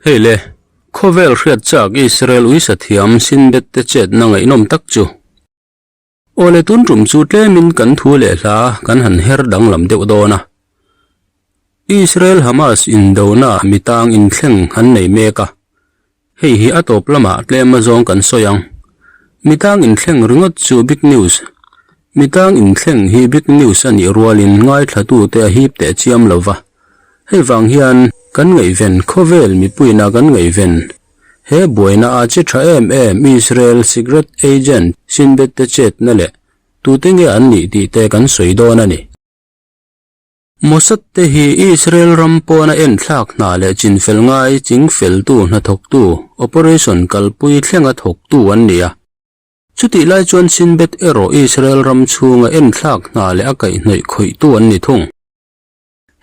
Hei le, khawvel hriat chak Israel uisa thiam Sinbet te chetna ngaihnawm tak chu. Awle tun tum chu tlemin kan thu leh hla kan han her danglam deuh dawn a. Israel Hamas indona mitang inthleng an nei mek a. Hei hi a tawp lamah tlem azawng kan sawi ang. Mitang inthleng ringawt chu big news. Mitang inthleng hi big news a nih rualin ngaithlatute a hip teh chiam lo va. Hei vang hian kan ngaihven khawvel mipuina kan ngaihven. He buaina a che tha em em Israel secret agent Shin Bet te chetna leh tute nge an nih tih te kan sawi dawn a ni. Mossad te hi Israel ram pawna enthlak hna leh chinfel ngai chingfeltu hnathawktu, operation kalpui thlenga thawktu an ni a. Chutih lai chuan Shin Bet erawh Israel ram chhunga enthlak hna leh a kaihhnawih khawihtu an ni thung.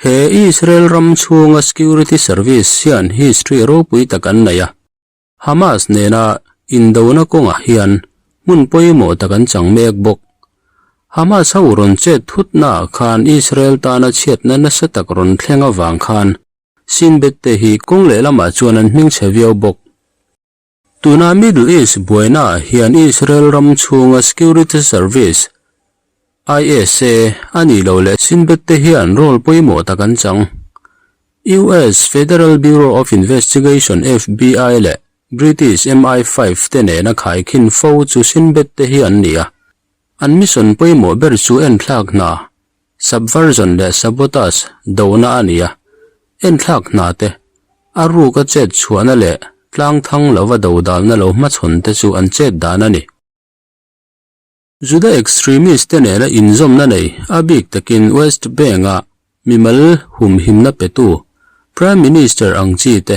He Israel ram chhunga security service hian history ropui tak an nei a. Hamas nena indona kawngah hian hmun pawimawh tak an chang mek bawk. Hamas ho rawn chet thutnaah khan Israel tana chhiatna nasa tak rawn thleng avang khan Shin Bet te hi kawng lehlamah chuan an hming chhe viau bawk. Tuna Middle East buainaah hian Israel ram chhunga security service, ISA, a nih loh leh Shin Bet te hian role pawimawh tak an chang. US Federal Bureau of Investigation, FBI, leh British MI5 te nena khaikhin fo chu Shin Bet te hi an ni a. An mission pawimawh ber chu enthlak hna, subversion leh sabotage, dona a ni a. Enthlak hna te, a ruka chet chhuahna leh tlangthang lova dodalna lo hmachhawn te chu an chet dan a ni. Juda extremist te nena inzawmna nei, a bik takin West Bank-a mimal humhimna petu, Prime Minister ang chi te,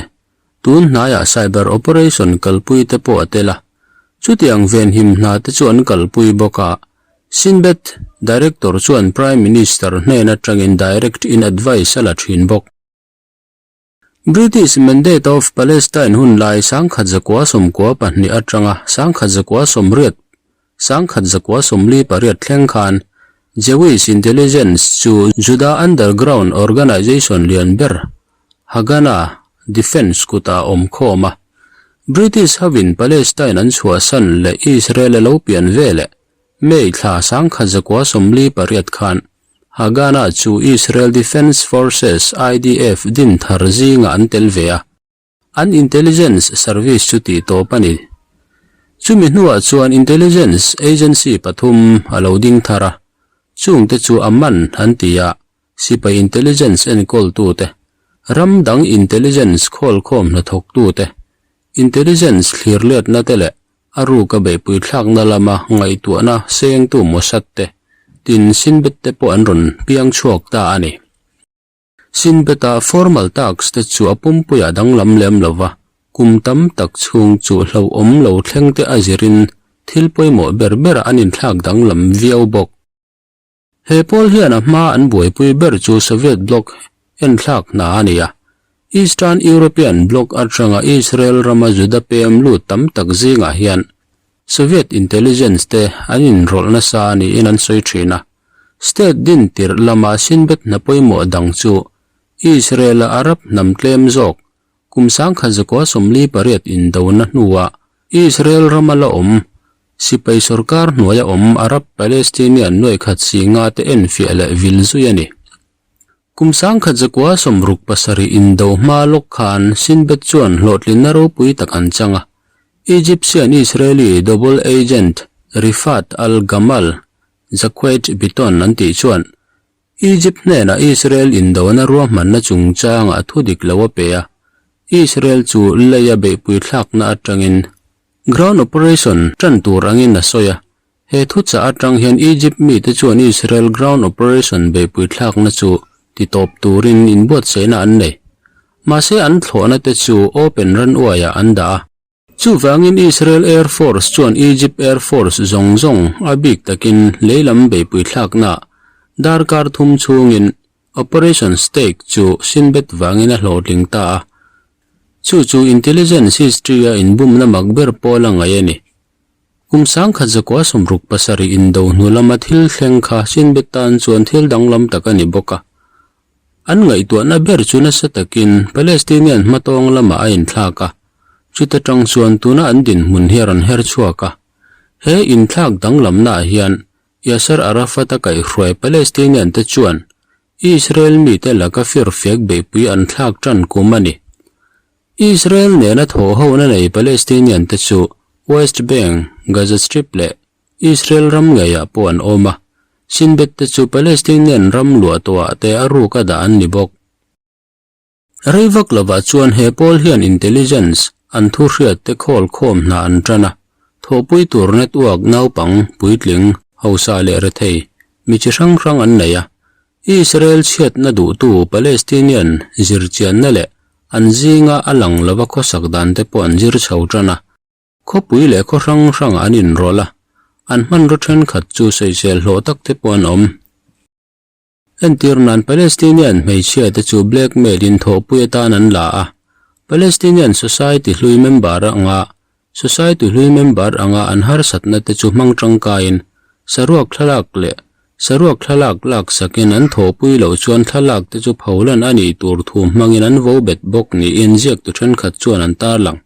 tun hnaiah cyber operation kalpui te pawh a tel a. Chutiang venhim hna te chu an kalpui bawk a, Shin Bet Director chuan Prime Minister hnen atangin direct in advice a la thin bawk. British Mandate of Palestine hun lai 1992 atanga 1980 1948 thleng khan Jewish intelligence chu Juda underground organization lian ber Haganah Defence kutah awm khawm a. British hovin Palestine an chhuahsan leh Israel a lo pian veleh May thla 1948 khan Haganah chu Israel Defense Forces, IDF, din thar zingah an tel ve a, an intelligence service chu tih tawp a ni. Chumi hnuah chuan intelligence agency pathum a lo ding thar a, chungte chu Aman an ti a, sipai intelligence enkawltute, ram dang intelligence khawlkhawm hnathawktute, intelligence thlirletna te leh A ruka beihpui thlakna lama ngaihtuahna sengtu Mossad te, tin Shin Bet te pawh an rawn piang chhuak ta a ni. Shin Bet-a formal tax te chu a pumpuiah danglam lem lo va, kum tam tak chhung chu hlauhawm lo thleng te a zirin thil pawimawh ber berah an inthlak danglam viau bawk. He pawl hian a hma an buaipui ber chu Soviet bloc enthlak hna a ni a. Eastern European bloc atanga Israel rama Juda pem lut tam tak zingah hian Soviet intelligence te an inrawlh nasa niin an sawi thin a. State din tirh lama Shin Bet hna pawimawh dang chu Israel-a Arab hnam tlem zawk kum 1948 indona hnuah Israel rama la awm Sipai sorkar hnuaia awm Arab Palestinian nuaih khat si nga te enfiah leh vil zui a ni. Kum 1967 indo hma lawk khan Shin Bet chuan hlawhtlinna ropui tak an chang a. Egyptian-Israeli double agent Rifat al-Gamal, Jacques Biton an tih chuan Egypt hnenah Israel indona ruahmanna chungchangah thu dik lo a pe a, Israel chu leia beihpui thlakna atangin ground operation tan tur angin a sawi a. He thuchah atang hian Egypt mite chuan Israel ground operation beihpui thlakna chu titawp turin inbuatsaihna an nei. Mahse an thlawhna te chu open runway-ah an dah a. Chuvangin Israel Air Force chuan Egypt Air Force zawng zawng a bik takin leilam beihpui thlakna darkar thum chhungin Operation Stake chu Shin Bet vangin a hlawhtling ta a. Chu chu intelligence history-a inbumna mak ber pawl a ngaih a ni. Kum 1967 indo hnu lama thil thleng kha Shin Bet tan chuan thil danglam tak a ni bawk a. An ngaihtuahna ber chu nasa takin Palestinian hmatawng lamah a inthlak a, chuta tang chuan tuna an dinhmun hi a rawn her chhuak a. He inthlak danglamnaah hian Yasser Arafat-a kaihhruai Palestinian te chuan Israel mite laka firfiak beihpui an thlak tan kum a ni. Israel nena thawhhona nei Palestinian te chu West Bank, Gaza Strip leh Israel ram ngeiah pawh an awm a, Shin Bet te chu Palestinian ram luah tawhah te a ruk a dah an ni bawk. Rei vak lovah chuan he pawl hian intelligence an thu hriat te khawl khawm hna an tan a, thawhpui tur network naupang, puitling, hausa leh rethei, mi chi hrang hrang an nei a. Israel chhiatna duhtu Palestinian zirchianna leh an zinga a lang lova khawsak dan te pawh an zir chho tan a. Khawpui leh khaw hrang hrangah an inrawlh a, an hmanraw thenkhat chu sawisel hlawh tak te pawh an awm. Entir nan Palestinian hmeichhia te chu blackmail in thawhpui atan an la a, Palestinian society hlui member anga society hlui member anga an harsatna te chu hmang tangkaiin saruak thlalak leh saruak thlalak laksakin an thawhpui loh chuan thlalak te chu pholan a nih tur thu hmangin an vo bet bawk niin ziaktu thenkhat chuan an tarlang.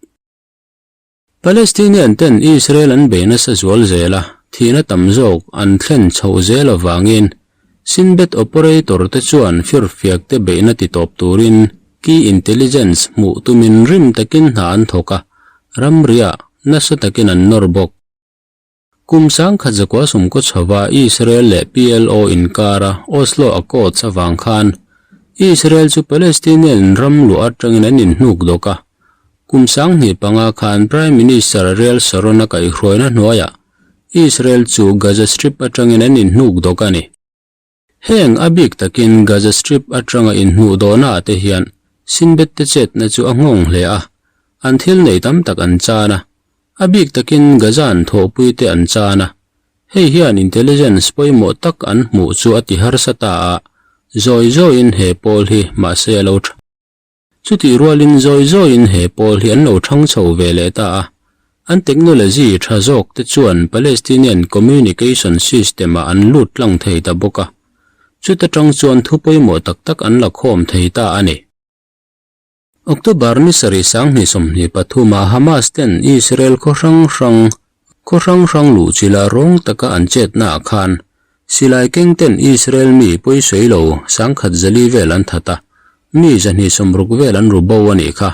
Palestinian ten Israel an bei nasa zual zel a, thihna tam zawk an thlen chhoh zel avangin Shin Bet operator te chuan firfiak te beihna ti tawp turin key intelligence hmuh tumin rim takin hna an thawk a, ramriah nasa takin an nawr bawk. Kum sangkhat zakua sumkaw chhova Israel leh PLO inkara Oslo Accords avang khan Israel chu Palestinian ram luah atangin an inhnuk dawk a. Kum 2005 khan Prime Minister Ariel Sharon a kaihhruaina hnuaiah Israel chu Gaza Strip atangin an inhnuk dawk a ni. Heng a bik takin Gaza Strip atanga inhnuh dawhnaah te hian Shin Bet te chetna chu a nghawng hle a, an thil nei tam tak an chan a. A bik takin Gaza-an thawhpui te an chan a, hei hian intelligence pawimawh tak an hmuh chu a ti harsa ta a, zawi zawiin he pawl hi mahse a lo tha. Chutih rualin zawi zawiin he pawl hi an lo thang chho ve leh ta a, an technology tha zawk te chuan Palestinian communication system-ah an lut tlang thei ta bawk a, chuta tang chuan thu pawimawh tak tak an la khawm thei ta a ni. October ni sarih 2023 ah Hamas ten Israel khaw hrang hrang khaw hrang hrang luhchilh rawng taka an chetna ah khan silai keng ten Israel mi pawisawi lo 1040 vel an that a, mi 260 vel an ru bo a nih kha.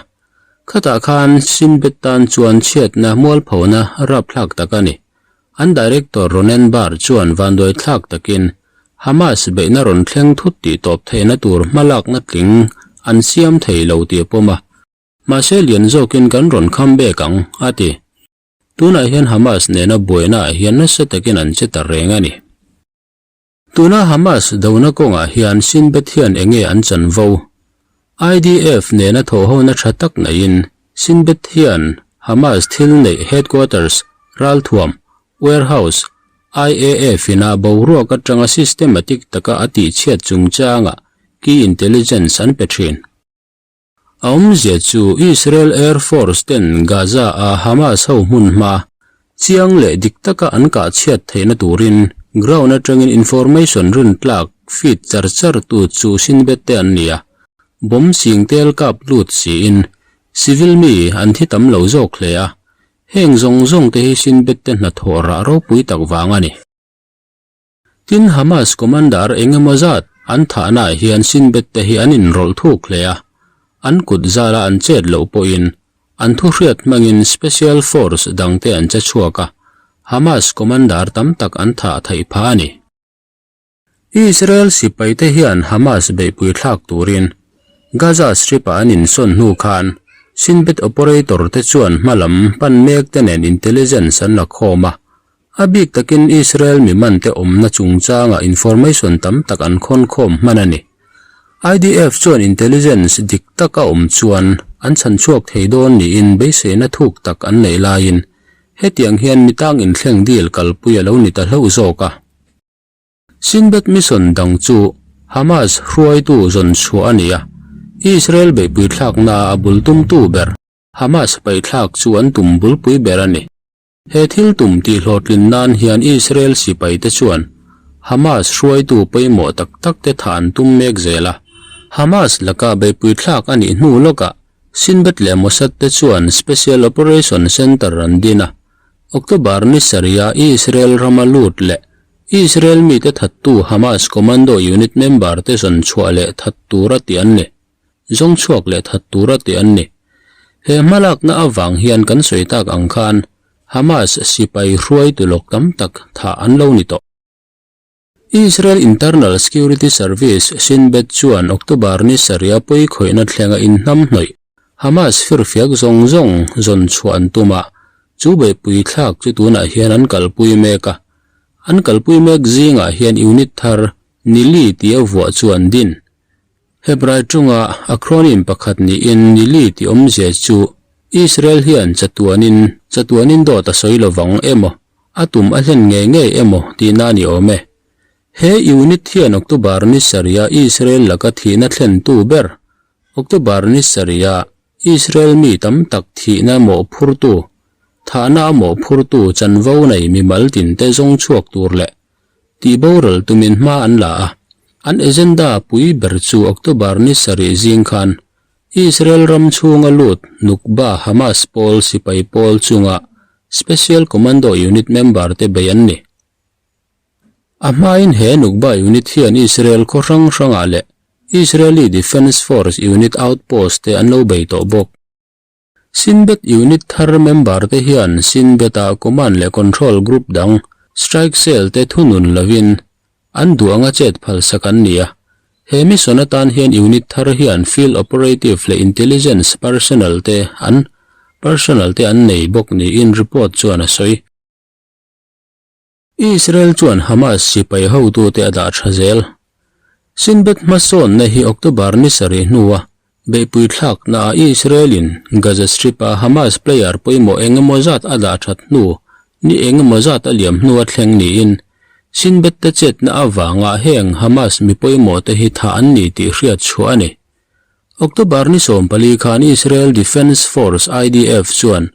Khatah khan Shin Bet tan chuan chhiatna mualphona rapthlak tak a ni. An director Ronen Bar chuan vanduai thlak takin Hamas beihna rawn thleng thut tih tawp theihna tur hmalakna tling an siam thei lo tih a pawm a. Mahse lian zawkin kan rawn kham bek ang, a ti. Tunah hian Hamas nena buainaah hian nasa takin an che ta reng a ni. Tuna Hamas dona kawngah hian Shin Bet hian enge an chanvo? IDF nena thawhhona tha tak neiin Shin Bet hian Hamas thil neih headquarters, ralthuam, warehouse, IAF ina boruak atanga systematic taka a tihchhiat chungchangah key intelligence an pe thin. A awmzia chu Israel Air Force ten Gaza a Hamas ho hmun hma chiang leh dik taka an kah chhiat theihna turin ground atangin information rin tlak feed char char tu chu Shin Bet te an ni a, bomb sing tel kap lut siin civil mi an thi tam lo zawk hle a, heng zawng zawng te hi Shin Bet te hnathawh rah ropui tak vang a ni. Tin, Hamas commander eng emaw zat an thahnaah hian Shin Bet te hi an inrawlh thuk hle a, an kut zala an chet loh pawhin an thu hriat hmangin special force dangte an che chhuak a, Hamas commander tam tak an thah theih phah a ni. Israel sipaite hian Hamas beihpui thlak turin Gaza Strip-ah an insawn hnu khan Shin Bet operator te chuan hmalam pan mek te nen intelligence an la khawm a, A bik takin Israel mi mante awmna chungchangah information tam tak an khawn khawm hman a ni. IDF chuan intelligence dik tak a awm chuan an chhan chhuak thei dawn niin beiseina thuk tak an neih laiin hetiang hian mi tang inthleng deal kalpui a lo ni ta hlauh zawk a. Shin Bet mission dang chu Hamas hruaitu zawn chhuah a ni a, Israel beihpui thlaknaa a bul tumtu ber Hamas paihthlak chu an tum bulpui ber a ni. He thil tum tihhlawhtlin nan hian Israel sipaite chuan Hamas hruaitu pawimawh tak tak te thah an tum mek zel a. Hamas laka beihpui thlak a nih hnu lawkah Shin Bet leh Mossad te chuan Special Operation Center an din a. October ni sarih-a Israel rama lut leh Israel mite thattu Hamas commando unit member te zawn chhuah leh that tura tih an ni. Zawng chhuak leh that tura tih an ni. He hmalakna avang hian kan sawi tak ang khan Hamas sipai hruaitu lawk tam tak thah an lo ni tawh. Israel Internal Security Service, Shin Bet chuan October ni sarih a pawi khawihna thlenga inhnam hnawih Hamas firfiak zawng zawng zawn chhuah an tum a, chu beihpui thlak chu tunah hian an kalpui mek a. An kalpui mek zingah hian unit thar Nili tia vuah chu an din. Hebrai tawnga acronym pakhat niin Nili tih awmzia chu Israel hian chatuanin chatuanin dawt a sawi lovang emaw A tum a hlen ngei ngei emaw tihna a ni awm e. He unit hian October ni sarih-a Israel laka thihna thlentu ber, October ni sarih-a Israel mi tam tak thihna mawhphurtu, thahna a mawhphurtu chanvo nei mimal tinte zawng chhuak tur leh tihboral tumin hma an la a. An agenda pui ber chu October ni sarih zing khan Israel ram chhunga lut Nukba Hamas pawl sipai pawl chunga Special Commando Unit member te bei an ni. A hmain he Nukba unit hian Israel khaw hrang hrangah leh Israeli Defence Force unit outpost te an lo bei tawh bawk. Shin Bet unit thar member te hian Shin Bet-a command leh control group dang Strike Cell te thunun lovin An duh anga chet phalsak an ni a. He mission atan hian unit thar hian field operative leh intelligence personnel te an personnel te an nei bawk niin report chuan a sawi. Israel chuan Hamas sipai hotute a dah tha zel. Shin Bet hmasawnna hi October ni sarih hnua Beihpui thlaknaah Israel-in Gaza Strip-a Hamas player pawimawh eng emaw zat a dah that hnu ni eng emaw zat a liam hnu a thleng niin Shin Bet te chetna avanga heng Hamas mi pawimawh te hi thah an ni tih hriat chhuah a ni. October ni 14 khan Israel Defence Force, IDF, chuan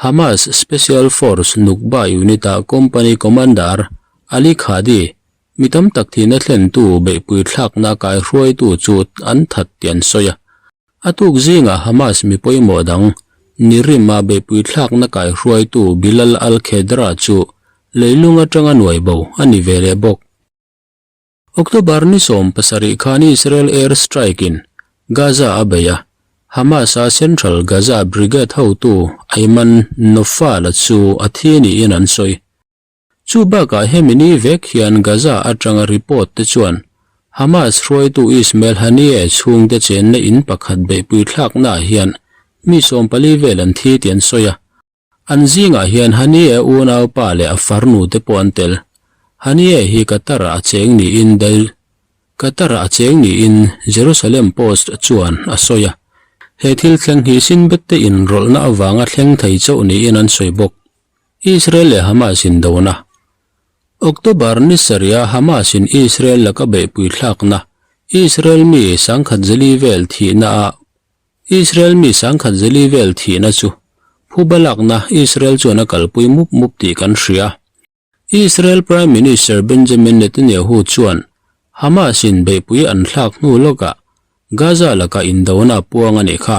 Hamas Special Force Nukba unit-a company commander Ali Khadi Mi tam tak thihna thlentu beihpui thlakna kaihruaitu chu an that tih an sawi a. A tuk zingah Hamas mi pawimawh dang Nirim-a beihpui thlakna kaihruaitu Bilal al-Khedra chu leilung atanga nuai bo a ni ve leh bawk. October ni 17 khan Israel air strike-in Gaza a bei a, Hamas-a Central Gaza Brigade hotu Ayman Nofal-a chu a thi niin an sawi. Chu bakah hemi ni vek hian Gaza atanga report te chuan Hamas hruaitu Ismail Haniyeh chhungte chenna in pakhat beihpui thlaknaah hian mi 14 vel an thi tih an sawi a. An zingah hian Haniyeh unaupa leh a farnu te pawh an tel. Haniyeh hi Qatar-ah a cheng niin Qatar-ah a cheng niin Jerusalem Post chuan a sawi a. He thil thleng hi Shin Bet te inrawlhna avanga thleng thei chauh niin an sawi bawk. Israel leh Hamas indona. October ni sarih-a Hamas-in Israel laka beihpui thlakna, Israel mi sangkhat zali vel thihna a Israel mi sangkhat zali vel thihna chu phuba lakna Israel chuan a kalpui mup mup tih kan hria. Israel Prime Minister Benjamin Netanyahu chuan Hamas-in beihpui an thlak hnu lawkah Gaza laka indona a puang a nih kha.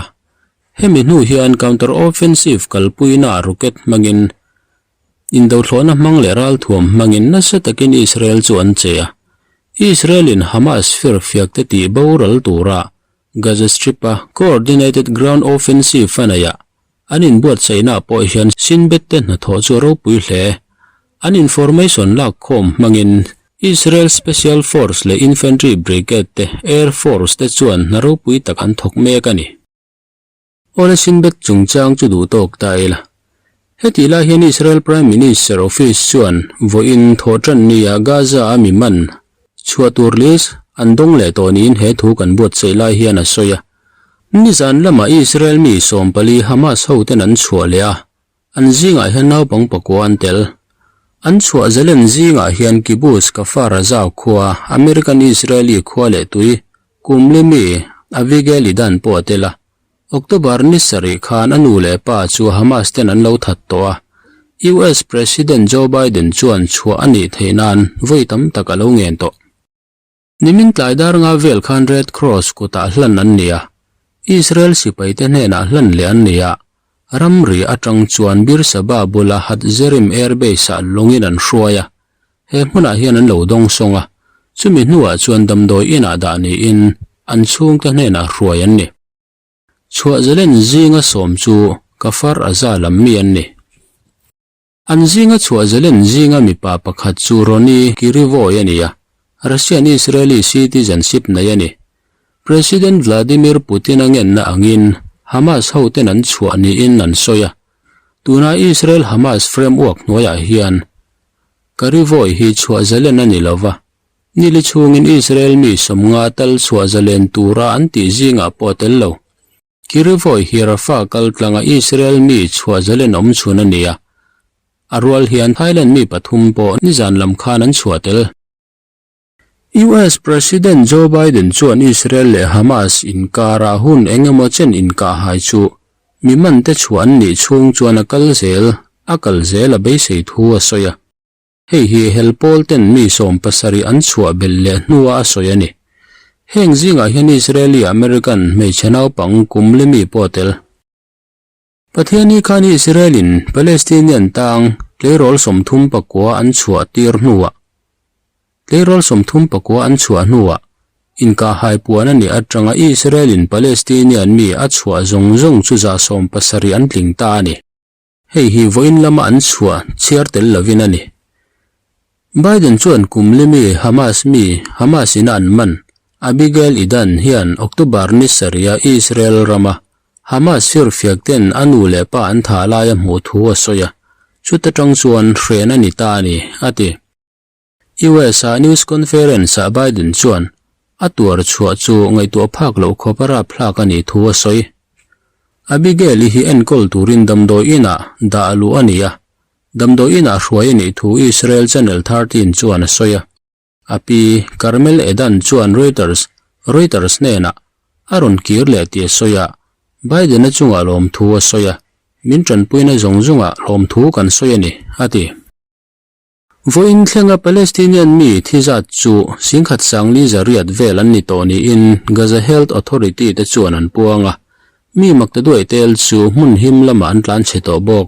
Hemi hnu hian counter-offensive kalpuina rocket hmangin indothlawhna hmang leh ralthuam hmangin nasa takin Israel chu an che a. Israel-in Hamas firfiakte tih boral tura Gaza Strip-a coordinated ground offensive a neihah An inbuatsaihnaah pawh hian Shin Bet te hnathawh chu a ropui hle. An information lak khawm hmangin Israel Special Force leh Infantry Brigade te Air Force te chuan hna ropui tak an thawk mek a ni. Awle Shin Bet chungchang chu duh tawk ta ila. Hetih lai hian Israel Prime Minister Office chuan vawiin thawhtan nia Gaza a mi man Chhuah tur list an dawng leh tawh niin he thu kan buatsaih lai hian a sawi a. Nizan lamah Israel mi 14 Hamas hoten an chhuah leh a, an zingah hian naupang pakua an tel. An chhuah zalen zingah hian Kibbutz Kfar Aza khua American-Israeli khua leh tui kum li mi Avigail Idan pawh a tel a. October ni sarih khan a nu leh pa chu Hamas ten an lo that tawh a, US President Joe Biden chuan chhuah a nih theih nan vawi tam tak a lo ngen tawh. Nimin tlai dar nga vel khan Red Cross kutah hlan an ni a, Israel sipaite hnenah hlan leh an ni a, ramri atang chuan Beersheba bula Hatzerim Air Base-ah lawngin an hruai a, he hmunah hian an lo dawng sawng a, chumi hnuah chuan damdawi inah dah niin an chhungte hnenah hruai an ni. Chhuah zalen zinga sawm chu Kafar Aza lam mi an ni. An zinga chhuah zalen zinga mipa pakhat chu Roni Kirivoy a ni a, Russian-Israeli citizenship nei a ni. President Vladimir Putin-a ngenna angin Hamas hoten an chhuah niin an sawi a. Tuna Israel-Hamas framework hnuaiah hian Kirivoy hi chhuah zalen a ni lo va, nili chhungin Israel mi sawmnga tal chhuah zalen tura an tih zingah pawh a tel lo. Kirivoy hi Rafah kal tlanga Israel mi chhuah zalen awm chhun a ni a, a rual hian Thailand mi pathum pawh nizan lam khan an chhuah tel. US President Joe Biden chuan Israel leh Hamas inkarah hun eng emaw chen inkahhai chu mi mante chhuah an nih chhung chuan a kal zel a kal zel a beisei thu a sawi a. Hei hi hel pawl ten mi 70 an chhuah belh leh hnua a sawi a ni. Heng zingah hian Israeli American hmeichhe naupang kum li mi pawh a tel. Pathiani khan Israel-in Palestinian tang tleirawl 39 an chhuah tir hnuah tleirawl 34 an chhuah hnuah inkahhai puan a nih atanga Israel-in Palestinian mi a chhuah zawng zawng chu 70 an tling ta a ni. Hei hi vawiin lama an chhuah chhiar tel lovin a ni. Biden chuan kum li mi Hamas mi Hamas ina an man Abigail Edan hian October ni sarih a Israel rama Hamas firfiak ten a nu leh pa an thah laia hmuh thu a sawi a, chuta tang chuan hren a ni ta a ni, a ti. US-a news conference-ah Biden chuan a tuar chhuah chu ngaihtuah phak loh khawp a rapthlak a nih thu a sawi. Abigail-i hi enkawl turin damdawi inah dah luh a ni a, damdawi inah hruai a nih thu Israel Channel 13 chuan a sawi a. A pi, Carmel Edan chuan Reuters Reuters hnenah a rawn kir leh tih a sawi a, Biden-a chungah lawmthu a sawi a, Min tanpuina zawng zawngah lawmthu kan sawi a ni, a ti. Vawiin thlenga Palestinian mi thi zat chu 10,000 sangli zariat vel an ni tawh niin Gaza Health Authority te chuan an puang a, mi maktaduai tel chu hmun him lamah an tlan chhe tawh bawk.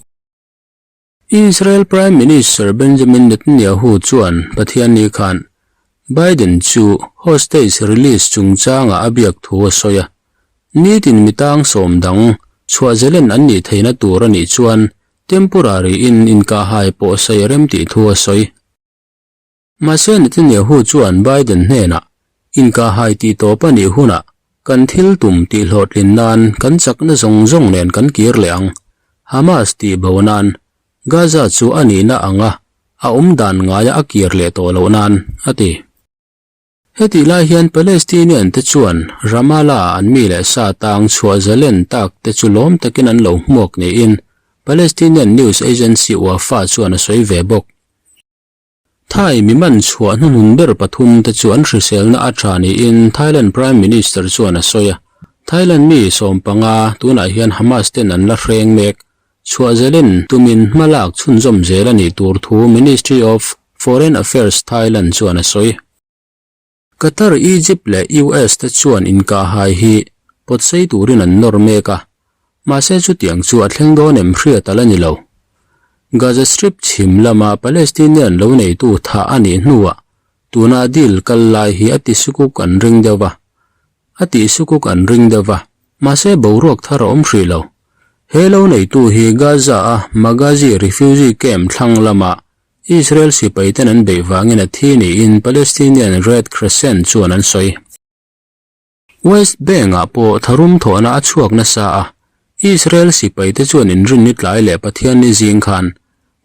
Israel Prime Minister Benjamin Netanyahu chuan Pathianni khan Biden chu hostage release chungchangah a biak thu a sawi a, nitin mi tang sawm dang chhuah zelen an nih theihna tur a nih chuan Temporary in inkahhai pawh sawi rem tih thu a sawi. Mahse Netanyahu chuan Biden hnenah inkahhai tih tawp a nih hunah kan thil tum tih hlawhtlin nan kan chakna zawng zawng nen kan kir leh ang. Hamas tih bo nan Gaza chu a nihna anga a awm dan ngaia a kir leh tawh loh nan, a ti. Hetih lai hian Palestinian te chuan Ramallah an mi leh sa tang chhuah zalen tak te chu lawm takin an lo hmuak niin Palestinian news agency Wafa chuan a sawi ve bawk. Thai mi man chhuah hnuhnun ber pathum te chu an hriselna a tha niin Thailand Prime Minister chuan a sawi a. Thailand mi 15 tunah hian Hamas ten an la hreng mek. Chhuah zalen tumin hma lak chhunzawm zel a nih tur thu Ministry of Foreign Affairs Thailand chuan a sawi. Qatar, Egypt leh US te chuan inkahhai hi pawtsei turin an nawr mek a, mahse chutiang chu a thleng dawn em hriat a la ni lo. Gaza Strip chhim lama Palestinian lo neitu thah a nih hnuah tuna deal kal lai hi a tisukuk an ring deuh va, a tihsukuk an ring deuh va, mahse boruak thar a awm hrih lo. He lo neitu hi Gaza-a Maghazi refugee camp thlang lamah Israel sipaiten an beih vangin a thi niin Palestinian Red Crescent chuan an sawi. West Bank-ah pawh tharum thawhna a chhuak nasa a, Israel sipaite chuan inrinni tlai leh Pathianni zing khan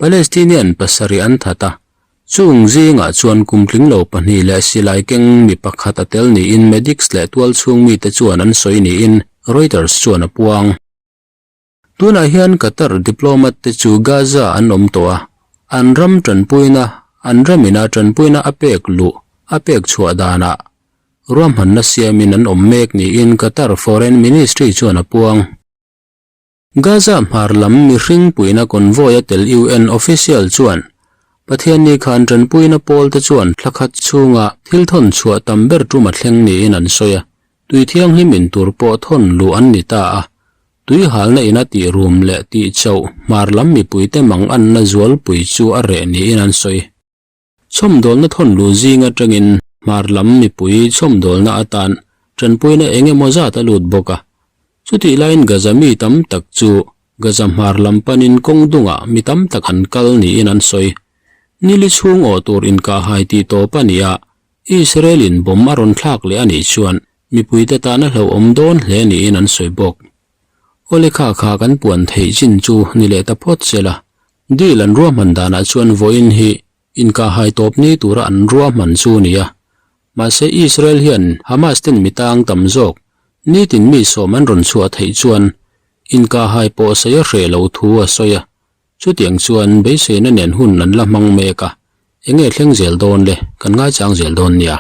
Palestinian pasarih an that a, chung zingah chuan kum tling lo pahnih leh silai keng mi pakhat a tel niin medics leh tualchhung mite chuan an sawi niin Reuters chuan a puang. Tunah hian Qatar diplomat te chu Gaza an awm tawh a, an ram tanpuina, an ramina tanpuina a pek luh, a pek chhuah danah ruahmanna siamin an awm mek niin Qatar Foreign Ministry chuan a puang. Gaza hmar lam mihring puihna convoy a tel UN official chuan. Pathianni khan tanpuina pawl te chuan thla khat chhunga thil thawn chhuah tam ber tum a thleng niin an sawi a, tui thianghlim in tur pawh thawn luh an ni ta a. Tui halna ina tih rum leh tih chauh hmar lam mipuite mang anna zualpui chu a reh niin an sawi. Chhawmdawlna thawn luh zing atangin hmar lam mipui chhawmdawlna atan tanpuina eng emaw zat a lut bawk a. Chutih laiin Gaza mi tam tak chu Gaza hmar lam panin kawng dungah mi tam tak an kal niin an sawi. Nili chhung awh tur inkahhai tih tawp a ni a, Israel-in bomb a rawn thlak leh a nih chuan mipuite tan a hlauhawm dawn hle niin an sawi bawk. Awle kha kha kan puan theih chin chu ni leh ta phawt se la, Deal an ruahman danah chuan vawiin hi inkahhai tawp ni tura an ruahman chu a ni a. Mahse Israel hian Hamas ten mi tang tam zawk nitin mi sawm an rawn chhuah theih chuan inkahhai pawh sawi a hreh lo thu a sawi a. Chutiang chuan beiseina nen hun an la hmang mek a, enge thleng zel dawn le kan ngaichang zel dawn nia.